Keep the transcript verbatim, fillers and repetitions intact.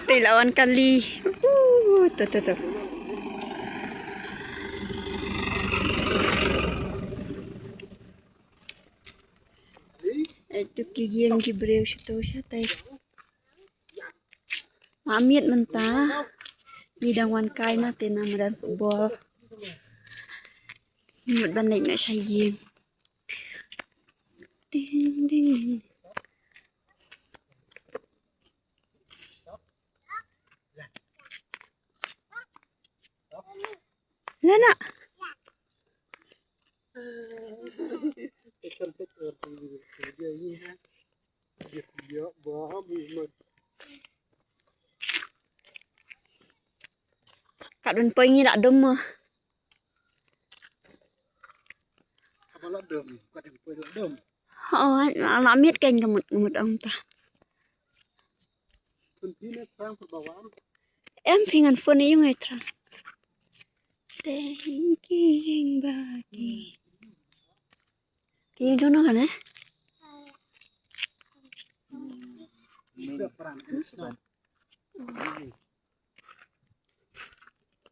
Te la wan kali. Uh, to, to, to. Ito ki ïing ki briew shato shatai. Ma miet mynta. Ngi dang wan kai na te na madan football. Ngi mut ban leit na sha ïing. Ding, ding, ding. Lana. Ka don poi ngi la dum ma. Ka ba la dum, ka dum poi la dum. Oh, la miet kan ka mut, ka mut ong ta. Pun phi ne trang pun ba wan. Em phi ngan phone ïa ngai trang. Thank you, ba ki. Ki jong no kan eh?